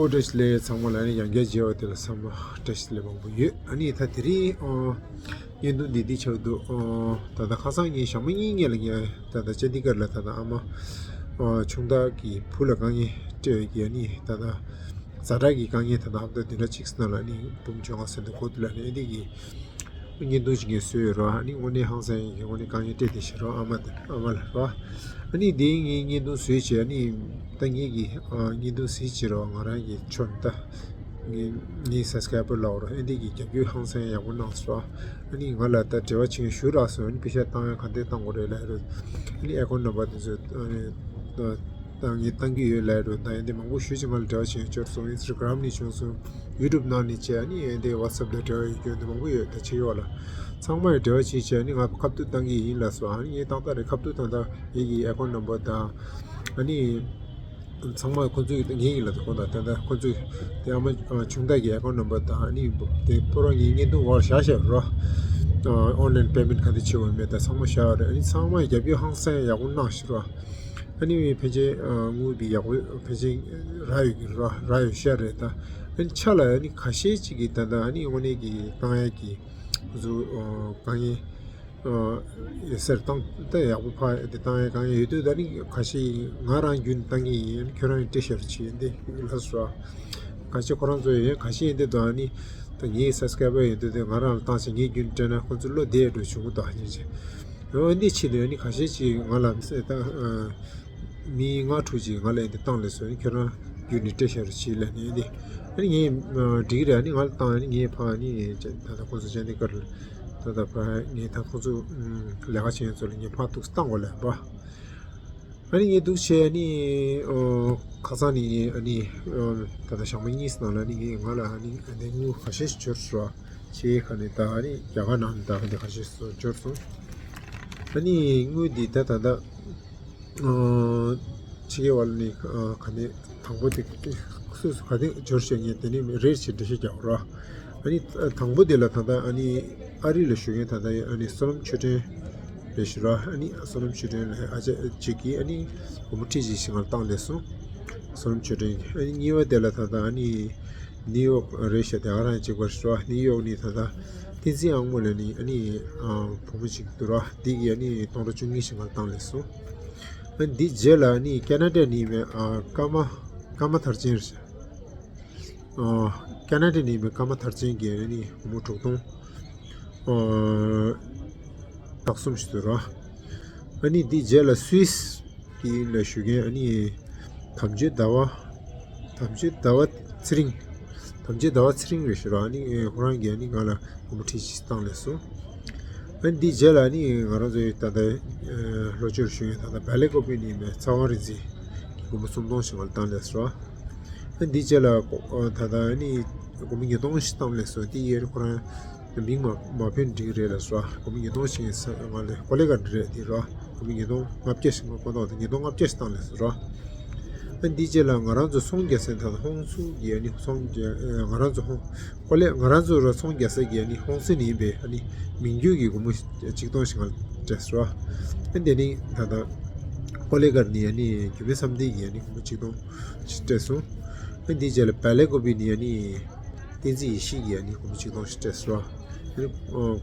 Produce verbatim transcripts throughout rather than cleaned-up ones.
བཀྲ་ཤིས་བདེ་ལེགས། ཚང་མ་ལ་ནི་ཡང་བསྐྱར་མཇལ་བ་དེ་ལ་ཚང་མ་བཀྲ་ཤིས་བདེ་ལེགས་མང་པོ་ཡོད། ཨ་ནི་ད་དེ་རིང་ཨ་བརྙན་ཐུང་འདི་འདི་ཆགས་འདུག་ཨ་ད་ལྟ་ཁ་སང་ངས་ཞག་མ་གཉིས་སྔོན་ལ་ངས་ད་ལྟ་ཅན་དི་གར་ལ་ད་ལྟ་ཨ་མ་ཨ་ཆུང་བདག་གི་བུ་ལ་དཀའ་ངལ་སྤྲད་ཡོད་ཀྱི། ཨ་ནི་ད་ལྟ་ཛ་དྲག་གི་དཀའ་ངལ། ད་ལྟ་ཧབ་ཏ་བདུན་ཕྲག་གཅིག་ནང་ལ་ནི་འབུམ་བཅོ་ལྔ་ཟིན་དུ་འགོ་འདུག་ལ། ནི་ཨེ་འདི་གི་བརྙན་ཐུང་ཞིག་ངས་བཟོས་ཡོད་རོ། ཨ་ནི་དངོས་གནས་ཧང་སང་ཡིན། དངོས་གནས་དཀའ་ངལ་སྤྲད་དེ་ཤི་རོ། ཨ་མ་དང་ཨ་མ་ལ་རོ། ཨ་ནི་དེ་ངས་བརྙན་ཐུང་བཟོས་བྱས། ཨ་ནི་ད་ངེད་ཀྱི་ཨ་བརྙན་ཐུང་གཟིགས་བྱེད་རོ། ང་རང་གི་ཆོ་ད་ངའི་ངའི་སབ་སི་ཀ་རའི་བར་ལ་འོ་རོ། ཨེ་འདི་གི་རྒྱབ་སྐྱོར་ཧང་སང་ཡག་པོ་གནང་སོ། ཨ་ནི་ང་ལ་ད་འབྲེལ་བ་བྱེད་མཁན་ཞུ་རག་སོང་། ཨ་ནི་པེ་ཤ་བཏང་ཡ་ག་འདྲས་བཏང་དགོས་རེད་ལབ་རོ། ཨ་ནི་ཨེ་ཀོན་ནམ་བར་དེ་ཚོ་ཨ་ནི་ད་ད་ངས་བཏང་གི་ཡོད་ལབ་རོ། ད་ཨེ་འདི་མང་པོ་ཞུ་ཅིག་ང་ལ་འབྲེལ་བ་བྱེད་མཁན་འབྱོར་སོང་། ཨིན་སི་ཊ་གྷ་རམ་ནས་བྱུང་སོང་། ཡུ་ཊུབ་ནང་ནས་བྱས། ཨ་ནི་ཨེ་འདི་ཝ་ཊི་སེབ་ལ་འབྲེལ་བ་ཡོད་རྒྱུ་འདི་མང་པོ་ཡོད། ད་ཆེ་བ་ལ་ཚང་མ་ཡི་འབྲེལ་བ་བྱེད་བྱས། ཨ་ནི་ང་ཁ་ཐུག་བཏང་གི་ཡིན་ལབ་སོང་། ཨ་ནི་ངས་ཏག་ཏག་རེད། ཁ་ཐུག་བཏང་། ད་ངེད་ཀྱི་ཨེ་ཀོན་ནམ་བར་དང་། ཨ་ནི་ཚང་མ་ཁོ་ཚོས་ངེད་ཀྱི་ལ་དུ་ཁོང་དང་ད་ལྟ་ཁོ་ཚོས་དེ་ཨ་མ་ཆུང་བདག་གི་ཨེ་ཀོན་ནམ་བར་དང་། ཨ་ནི་དེ་པོ་རོ་ངའི་བརྙན་ཐུང་འོག་བཞག་བཞག་རོ། ཨོན་ལན་པེ་མེན་ཊི་ག་འདི་བྱེད་འོས་མེད། ད་ཚང་མ་བཞག་རེད། ཨ་ནི་ཚང་མ་རྒྱབ་སྐྱོར་ཧང་སང་ཡག་པོ་གནང་ཤག་རོ། ཨ་ནི་ཕལ་ཆེར་དངུལ་འདི་ཡག་པོ་ཕལ་ཆེར་རག་ཡོད་ཀྱི་རོ། རག་ཡོད་ཤག་རེད། ད་ཨ་ནི་ཆ་ལ་ཨ་ནི་ཁ་ཤས་ཅིག་གིས་ད་ལྟ་ཨ་ནི་དངོས་གནས་ཀྱི་བཏང་ཡག་གི་ཁོ་ཚོ་དཀའ་ངལ་ཡོད་སར་བཏང་། ད་ཡག་པོ་ཕ་དེ་བཏང་ཡག་དཀའ་ངལ་ཡོད་དུས། ད་ནི་ཁ་ཤས་ང་རང་རྒྱུན་བཏང་གི་ཡིན། ཁྱོད་རང་ཡང་སྤྲད་ཤར་བྱེད་འདི་ལ་སོ། ཁ་ཤས་ཁོ་རང་ཚོ་ཡོད། ཁ་ཤས་ཡིན་དུས་ད་ནི་ད་ངའི་སབ་སི་ཀ་རའི་བར་ཡིན་དུས་དེ་ང་རང་ལ་བཏང་ཞིང་ངའི་རྒྱུན་སྤྲད་ན་ཁོ་ཚོ་བློ་བདེ་འགྲོ་བྱུང་གི་འདུག་ཡིན་ཅེ། འོ་འདི་ཕྱི་དེ་ནི་ཁ་ཤས་ཅིག་ང་ལ་ད་མི་ལྔ་དྲུག་ཅིག་ང་ལ་འདི་བཏང་ལས་སོ། ཁྱོད་རང་རྒྱུན་ནས་སྤྲད་ཤར་བྱེད་ལབ་ནས་འདི། ཨ་ནི་ངས་འགྲིག་རེད། ཨ་ནི་ང་ལ་བཏང་། ཨ་ནི་ངས་ཕ་ནི་ད་ལྟ་ཁོ་ཚོ་ཅན་དི་གར་ལ་ད་ལྟ་ཕ་ངས་ད་ཁོ་ཚོ་ལས་ཀ་བྱེད་མཁན་ཚོ་ལ་ངས་ཕ་ཐུག་བཏང་དགོས་ལབ་པ། ཨ་ནི་ངས་འདུག་བྱས། ཨ་ནི་ཁ་སང་ནི་ཨ་ནི་ད་ལྟ་ཞག་མ་གཉིས་ནང་ལ་ནི་ངས་ང་ལ་ཨ་ནི་ཨ་ནི་དངུལ་ཁ་ཤས་ཤིག་འབྱོར་སོང་། ཆེ་ཁ་ནས་ད་ཨ་ནི་རྒྱ་གར་ནང་ནས་ད་ཨ་ནི་ཁ་ཤས་ཤིག་འབྱོར་སོང་། ཨ་ནི་དངུལ་འདི་ད་ད་ལྟ་ཕྱི་རྒྱལ་བ་ལ་ནི་ག་ནས་དང་པོ་དེ་སུ་སུ་ག་དེ་འབྱོར་བྱས་ངས་དེ་ནི་རེད་ཅེས་འགྲེལ་བཤད་རྒྱག་རོགས། ཨ་ནི་དང་པོ་དེ་ལ་ད་ལྟ་ཨ་ནི་ཨ་རི་ལ་བཞུགས་མཁན་ད་ལྟ་ཨ་ནི་བསོད་ནམས་ཆོས་སྒྲོན་རེད་ཞུ་རོགས། ཨ་ནི་བསོད་ནམས་ཆོས་སྒྲོན་ལ་ཨ་ཅག་ཅིག་གིས་ཨ་ནི་སྒོར་མོ་ཁྲི་གཅིག་ཞིག་ང་ལ་བཏང་ལས་སོང་། བསོད་ནམས་ཆོས་སྒྲོན་གྱིས། ཨ་ནི་གཉིས་པ་དེ་ལ་ད་ལྟ་ཨ་ནི་ནིའུ་ཡོག་རེད་ཤག་དེ་ག་རང་གཅིག་པ་རེད་ཤག་ནིའུ་ཡོག་ནི་ད་ལྟ་བསྟན་འཛིན་དབང་མོ་ལ་ནི་ཨ་ནི་བུ་མོ་གཅིག་འདུག་ར། འདི་གིས་ཨ་ནི་སྟོང་ཕྲག་བཅུ་གཉིས་ཤིག་ང་ལ་བཏང་ལས་སོང་། ཨ་ནི་འདི་རྗེས་ལ་ཨ་ནི་ཁེ་ན་ཌ་ནས་ཡིན་པའི་ཨ་ཀརྨ་ཀརྨ་མཐར་ཕྱིན་རེད་ཤག་ཨ་ཁེ་ན་ཌ་ནས་ཡིན་པའི་ཀརྨ་མཐར་ཕྱིན་གྱིས་ཨ་ནི་བུ་མོ་དྲུག་སྟོང་ཨ་དག་གསུམ་ཞིག་འདུག་ར། ཨ་ནི་འདི་རྗེས་ལ་སུད་སི་གི་ལ་བཞུགས་མཁན་ཨ་ནི་དམ་ཆོས་ཟླ་བ། དམ་ཆོས་ཟླ་བ་ཚེ་རིང་། དམ་ཆོས་ཟླ་བ་ཚེ་རིང་རེད་ཤག་ར། ཨ་ནི་ཁོ་རང་གིས་ཨ་ནི་ང་ལ་སྒོར་མོ་ཁྲི་གཅིག་བཏང་ལས་སོང་། ཨ་ནི་འདིའི་རྗེས་ལ་ཨ་ནི་ང་རང་ཚོའི་ད་ལྟ་ལྷོ་ཕྱོགས་བཞུགས་མཁན་ད་ལྟ་བལ་ཀོ་པི་ནས་ཡིན་པའི་ཚེ་དབང་རིག་འཛིན་གྱིས་སྒོར་མོ་སུམ་སྟོང་ཞིག་ང་ལ་བཏང་ལས་སོང་། ཨ་ནི་འདིའི་རྗེས་ལ་ད་ལྟ་ཨ་ནི་སྒོར་མོ་ཉིས་སྟོང་ཞིག་བཏང་ལས་སོང་། དེ་ཡིན་ཁོ་རང་མིང་མ་མ་བོས་ན་འགྲིག་རེད་ལབ་སོང་། སྒོར་མོ་ཉིས་སྟོང་ཞིག་ཡིན་ས་ང་ལ་ཀོ་ལེ་ག་འདྲ་རེད་དེ་རོ། སྒོར་མོ་ཉིས་སྟོང་ལྔ་བརྒྱ་ཞིག་མ་ཀོ་ཏོག་དེ་ཉིས་སྟོང་ལྔ་བརྒྱ་ཞིག་བཏང་ལས་སོང་རོ། ཨ་འདི་རྗེས་ལ་ང་རང་ཚོ་ཚོང་རྒྱག་སའི་ད་ཧོང་སུ་གི་ཨ་ནི་ཚོང་རྒྱག་ང་རང་ཚོ་ཧོང་ཀོ་ལེ་ང་རང་ཚོ་རོ་ཚོང་རྒྱག་ས་གི་ཨ་ནི་ཧོང་སི་ནས་ཡིན་པའི་ཨ་ནི་མིང་རྒྱུད་ཀྱི་སྒོར་མོ་ཆིག་སྟོང་ཞིག་ང་ལ་སྤྲད་སོང་རོ། ཨ་འདི་ནི་ད་ལྟ་ཀོ་ལེ་གར་ནས་ཨ་ནི་རྒྱུད་སྨད་བསམ་གཏན་གྱི་ཨ་ནི་སྒོར་མོ་ཆིག་སྟོང་ཞིག་སྤྲད་སོང་། ཨ་འདི་རྗེས་ལ་བལ་ལེ་ཀོ་པི་ནས་ཨ་ནི་བསྟན་འཛིན་ཡེ་ཤེས་ཀྱིས་ཨ་ནི་སྒོར་མོ་ཆིག་སྟོང་ཞིག་སྤྲད་སོང་། ཨ་ནི་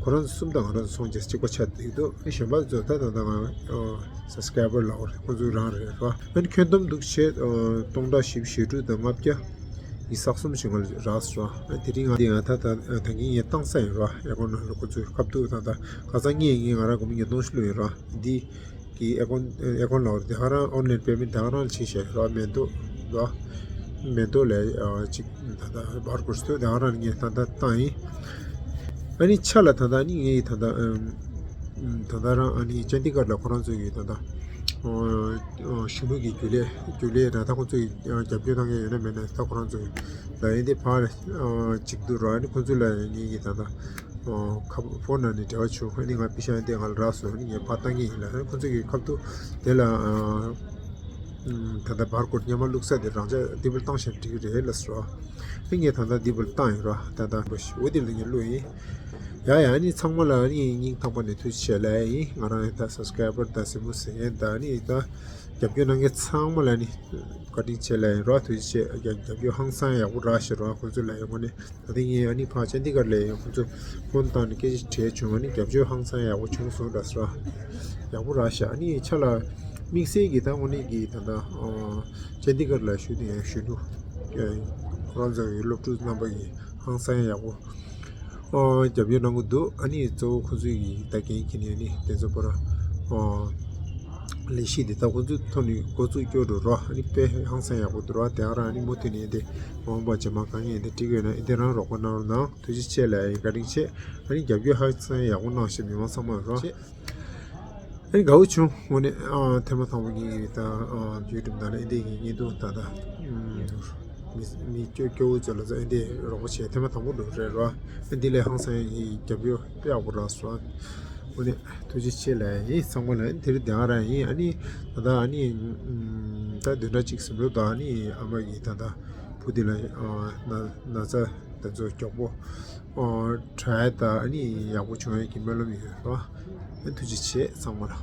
ཁོ་རང་ཚོ་གསུམ་དང་ང་རང་ཚོ་ཚོང་རྒྱག་གཅིག་པ་ཆགས་བསྡད་འདུག་ཨ་གཞན་པ་ཚོ་ད་ད་ད་ང་སབ་སི་ཀ་རའི་བར་ལ་འོ་རེད། ཁོ་ཚོ་རང་རེད་རོ། ཨ་ནི་ཁྱོན་བསྡོམས་འདུག་བྱས་སྟོང་ཕྲག་བཞི་བཅུ་ཞེ་དྲུག་དང་ལྔ་བརྒྱ་ཡི་ས་གསུམ་ཞིག་ང་ལ་རག་སོང་རོ། ཨ་དེ་རིང་ང་འདི་ང་ད་ད་ད་གིན་ངས་བཏང་ས་ཡིན་རོ། ཨེ་ཀོན་ནང་ལ་ཁོ་ཚོའི་ཁ་ཐུག་ད་ད་ཁ་སང་ངས་ངས་ང་རང་སྒོར་མོ་ཉིས་སྟོང་ཞིག་བླུགས་ཡིན་རོ། འདི་གི་ཨེ་ཀོན་ཨེ་ཀོན་ལ་འོ་རེད། དེ་ག་རང་ཨོན་ལན་པེ་མེན་ཊི་དེ་ག་རང་བྱས་བཞག་རོ། མེ་ཏོག་རོ། མེ་ཏོག་ལས་ཨ་ཅིག་ད་ལྟ་བར་སྐོར་སྟོད་དེ་ག་རང་ངས་ད་ལྟ་བཏང་ཡིན། ཨ་ནི་ཆ་ལ་ད་ལྟ་ཨ་ནི་ངས་ད་ལྟ་ཨམ་ད་ལྟ་རང་ཨ་ནི་ཅན་དི་གར་ལ་ཁོ་རང་ཚོ་གི་ད་ལྟ་ཨ་ཨ་གཞོན་ནུ་གི་རྒྱུན་ལས་རྒྱུན་ལས་ར་ད་ཁོ་ཚོ་གི་ཨ་རྒྱབ་སྐྱོར་གཏོང་མཁན་ཡོད་ན་མེད་ན་ད་ཁོ་རང་ཚོ་གི་ལ་ཡིན་དེ་ཕར་ཨ་ཅིག་འདུག་ར། ཨ་ནི་ཁོ་ཚོ་ལ་ངས་ཀྱི་ད་ལྟ་ཨ་ཁ་ཕོན་ནང་ནས་འབྲེལ་བ་བྱུང་། ཨ་ནི་ང་པེ་ཤ་ཡང་དེ་ང་ལ་རག་སོང་། ཨ་ནི་ངས་ཕར་བཏང་གི་ཡིན་ལ། ཨ་ནི་ཁོ་ཚོ་གི་ཁ་ཐུག་དེ་ལ་ཨ་ད་ལྟ་བར་སྐོར་སྔོན་མ་བླུགས་ས་དེ་རང་ཅག་འདི་པར་བཏང་བཞག་འགྲིག་གི་རེད་ལབ་སོང་། ཨ་ངས་ད་ལྟ་འདི་པར་བཏང་ཡིན་ར། ད་ལྟ་འོ་དེ་ལ་ངས་བླུགས་ཡིན། ཡ་ཡ། ཨ་ནི་ཚང་མ་ལ་ཨ་ནི་སྙིང་ཐག་པ་ནས་ཐུགས་རྗེ་ཆེ་ལབ་ཡིན། ང་རང་ཡང་ད་སབ་སི་ཀ་རའི་བར་ད་གཟིགས་མོ་ཟེར་མཁན་ད་ཨ་ནི་ད་ རྒྱབ་སྐྱོར་གནང་མཁན་ཚང་མ་ལ་ནི་བཀའ་དྲིན་ཆེ་ལབ་ཡིན་རོགས། ཐུགས་རྗེ་ཆེ། རྒྱབ་རྒྱབ་སྐྱོར་ཧང་སང་ཡག་པོ་རག་ཤག་རོགས། ཁོང་ཚོ་ལ་ཡོང་ནས་ད་ལྟ་ངས་ཨ་ནི་ཕར་ཅན་དི་གར་ལ་ཡོང་ཁོང་ཚོ་ཕོན་བཏང་ནས་སྐད་ཆ་དྲིས་བྱུང་། ཨ་ནི་རྒྱབ་སྐྱོར་ཧང་སང་ཡག་པོ་བྱུང་སོང་འདྲ་སོ། ཡག་པོ་རག་ཤག་ཨ་ནི་ཆ་ལ་དམིགས་བསལ་གྱི་ད་དངོས་གནས་ཀྱི་ད་ལྟ་ཅན་དི་གར་ལ་བཞུགས་དེ་ཡང་གཞོན་ནུ་ཁོ་རང་ཚོ་ཡི་སློབ་ཕྲུག་རྣམ་པ་ཡི་ཧང་སང་ཡག་པོ། ཨོ། རྒྱབ་སྐྱོར་གནང་གི་འདུག་ཨ་ནི་གཙོ་བོ་ཁོང་ཚོའི་གི་ད་འགན་འཁྱེར་ནས་ཨ་ནི་དེ་ཚོ་པར། ཨོ། ལས་གཞི་འདི་ད་ཁོང་ཚོའི་ཐོག་ནས་འགོ་བཙུགས་སྐྱོར་འགྲོ་རོགས། ཨ་ནི་དཔེ་ཧང་སང་ཡག་པོ་འདུག་རོགས། དེ་ག་རང་ཨ་ནི་མུ་མཐུད་ནས་འདི་མ་འོངས་པ་རྗེས་མ་དཀའ་ངལ་འདི་འཕྲད་ཀྱི་ཡོད་ན་འདི་རང་རོགས་པ་གནང་རོགས་གནང་། ཐུགས་རྗེ་ཆེ་ལབ་ཡིན། བཀའ་དྲིན་ཆེ། ཨ་ནི་རྒྱབ་སྐྱོར་ཧང་སང་ཡག་པོ་གནང་ཤག་མི་མང་ཚང་མ་རོགས། ཨ་ནི་དགའ་བོ་བྱུང་དངོས་གནས། ཨ། ཐེངས་མ་དང་པོ་ངེད་ཀྱི་ད་ཨ་ཡུ་ཊུབ་ནང་ལ་ཨེ་འདྲས་ཀྱི་བརྙན་ཐུང་ད་ལྟ་ཨམ་མི་མི་སྐྱོ་སྐྱོ་བོ་ཚོ་ལ་ཚོ་ཨེ་འདྲས་རོགས་པ་བྱས་ཐེངས་མ་དང་པོ་འགྲོ་རེད་རོ། ཨ་འདི་ལས་ཧང་སང་ཡིན། རྒྱབ་སྐྱོར་དཔེ་ཡག་པོ་རག་སོང་། དངོས་གནས་ཐུགས་རྗེ་ཆེ་ལབ་ཡིན་ཚང་མ་ལ། ཨ་ནི་དེ་རིང་དེ་ག་རང་ཡིན། ཨ་ནི་ད་ལྟ་ཨ་ནི་ཨམ་ད་བདུན་ཕྲག་གཅིག་ཟིན་འགྲོ་ད། ཨ་ནི་ཨ་མ་གི་ད་ལྟ་བུ་དེ་ལ་ཨ་ན་ན་ཚ་དེ་ཚོ་མགྱོགས་པོ་ཨ་དྲག་ད། ཨ་ནི་ཡག་པོ་བྱུང་ཡ་གི་སྨོན་ལམ་ཡོད་རོ། ཨ་ཐུགས་རྗེ་ཆེ་ཚང་མ་ལ།